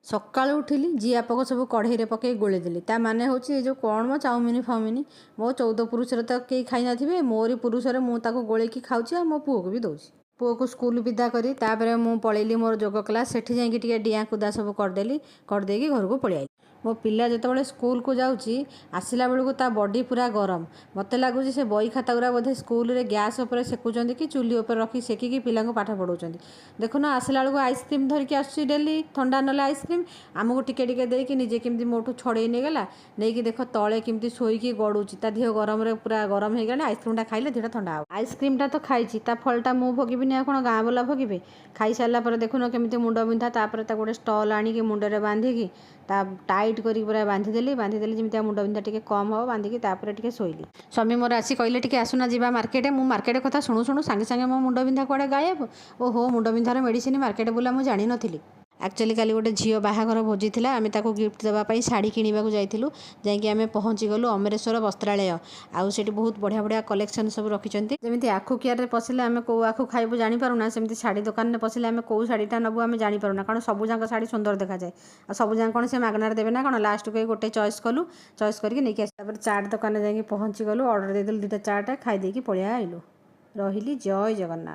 ସକାଳୁ ଉଠିଲି, ଜିଆପୋକ ସବୁ କଢ଼େଇରେ ପକାଇ ଗୋଳେଇ ଦେଲି। ତା ମାନେ ହେଉଛି ଏ ଯେଉଁ କ'ଣ ମ ଚାଉମିନ ଫାଉମିନ, ମୋ 14 ପୁରୁଷରେ ତ କେହି ଖାଇନଥିବେ, ମୋରି ପୁରୁଷରେ ମୁଁ ତାକୁ ଗୋଳେଇକି ଖାଉଛି ଆଉ ମୋ ପୁଅକୁ ବି ଦେଉଛି। ପୁଅକୁ ସ୍କୁଲ ବିଦା କରି ତାପରେ ମୁଁ ପଳେଇଲି ମୋର ଯୋଗ କ୍ଲାସ୍। ସେଠି ଯାଇକି ଟିକେ ଡିଆଁ କୁଦା ସବୁ କରିଦେଲି, କରିଦେଇକି ଘରକୁ ପଳେଇ ଆଇଲି। ମୋ ପିଲା ଯେତେବେଳେ ସ୍କୁଲକୁ ଯାଉଛି, ଆସିଲା ବେଳକୁ ତା ବଡ଼ି ପୁରା ଗରମ। ମୋତେ ଲାଗୁଛି ସେ ବହି ଖାତା ଗୁଡ଼ା ବୋଧେ ସ୍କୁଲରେ ଗ୍ୟାସ୍ ଉପରେ ସେକୁଛନ୍ତି କି ଚୁଲି ଉପରେ ରଖି ସେକିକି ପିଲାଙ୍କୁ ପାଠ ପଢ଼ାଉଛନ୍ତି। ଦେଖୁନ, ଆସିଲା ବେଳକୁ ଆଇସ୍କ୍ରିମ୍ ଧରିକି ଆସୁଛି ଡେଲି, ଥଣ୍ଡା ନହେଲେ ଆଇସ୍କ୍ରିମ୍। ଆମକୁ ଟିକେ ଟିକେ ଦେଇକି ନିଜେ କେମିତି ମୋଠୁ ଛଡ଼େଇ ନେଇଗଲା। ନେଇକି ଦେଖ ତଳେ କେମିତି ଶୋଇକି ଗଡ଼ୁଛି। ତା ଦେହ ଗରମରେ ପୁରା ଗରମ ହେଇଗଲାଣି। ଆଇସ୍କ୍ରିମ୍ଟା ଖାଇଲେ ଦେହଟା ଥଣ୍ଡା ହେବ। ଆଇସ୍କ୍ରିମ୍ଟା ତ ଖାଇଛି, ତା ଫଳଟା ମୁଁ ଭୋଗିବିନି ଆଉ କ'ଣ ଗାଁ ବାଲା ଭୋଗିବେ? ଖାଇସାରିଲା ପରେ ଦେଖୁନ କେମିତି ମୁଣ୍ଡ ବିନ୍ଧା। ତାପରେ ତାକୁ ଗୋଟେ ଷ୍ଟଲ୍ ଆଣିକି ମୁଣ୍ଡରେ ବାନ୍ଧିକି ତା ଟାଇଟ୍ କରିକି ପୁରା ବାନ୍ଧିଦେଲି। ବାନ୍ଧିଦେଲି ଯେମିତି ଆଉ ମୁଣ୍ଡ ବିନ୍ଧା ଟିକେ କମ୍ ହେବ। ବାନ୍ଧିକି ତାପରେ ଟିକେ ଶୋଇଲି। ସ୍ୱାମୀ ମୋର ଆସି କହିଲେ, ଟିକେ ଆସୁନା ଯିବା ମାର୍କେଟ। ମୁଁ ମାର୍କେଟ କଥା ଶୁଣୁ ଶୁଣୁ ସାଙ୍ଗେ ସାଙ୍ଗେ ମୋ ମୁଣ୍ଡ ବିନ୍ଧା କୁଆଡ଼େ ଗାୟବ। ଓହୋ, ମୁଣ୍ଡ ବିନ୍ଧାର ମେଡ଼ିସିନ ମାର୍କେଟ ବୁଲା, ମୁଁ ଜାଣିନଥିଲି। ଆକ୍ଚୁଆଲି କାଲି ଗୋଟେ ଝିଅ ବାହାଘର ଭୋଜି ଥିଲା। ଆମେ ତାକୁ ଗିଫ୍ଟ ଦେବା ପାଇଁ ଶାଢ଼ୀ କିଣିବାକୁ ଯାଇଥିଲୁ। ଯାଇକି ଆମେ ପହଞ୍ଚିଗଲୁ ଅମରେଶ୍ୱର ବସ୍ତ୍ରାଳୟ। ଆଉ ସେଠି ବହୁତ ବଢ଼ିଆ ବଢ଼ିଆ କଲେକ୍ସନ୍ ସବୁ ରଖିଛନ୍ତି। ଯେମିତି ଆଖୁ କିଆରରେ ପଶିଲେ ଆମେ କେଉଁ ଆଖୁ ଖାଇବୁ ଜାଣିପାରୁନା, ସେମିତି ଶାଢ଼ୀ ଦୋକାନରେ ପଶିଲେ ଆମେ କେଉଁ ଶାଢ଼ୀଟା ନେବୁ ଆମେ ଜାଣିପାରୁନା। କାରଣ ସବୁ ଯାକ ଶାଢ଼ୀ ସୁନ୍ଦର ଦେଖାଯାଏ। ଆଉ ସବୁ ଯାକ କ'ଣ ସେ ମାଗଣାରେ ଦେବେ ନା କ'ଣ? ଲାଷ୍ଟକୁ ଏଇ ଗୋଟେ ଚଏସ୍ କଲୁ, ଚଏସ୍ କରିକି ନେଇକି ଆସିଲୁ। ତାପରେ ଚାଟ୍ ଦୋକାନରେ ଯାଇକି ପହଞ୍ଚିଗଲୁ, ଅର୍ଡ଼ର ଦେଇଦେଲୁ ଦୁଇଟା ଚାଟ୍, ଖାଇ ଦେଇକି ପଳେଇ ଆଇଲୁ। ରହିଲି, ଜୟ ଜଗନ୍ନାଥ।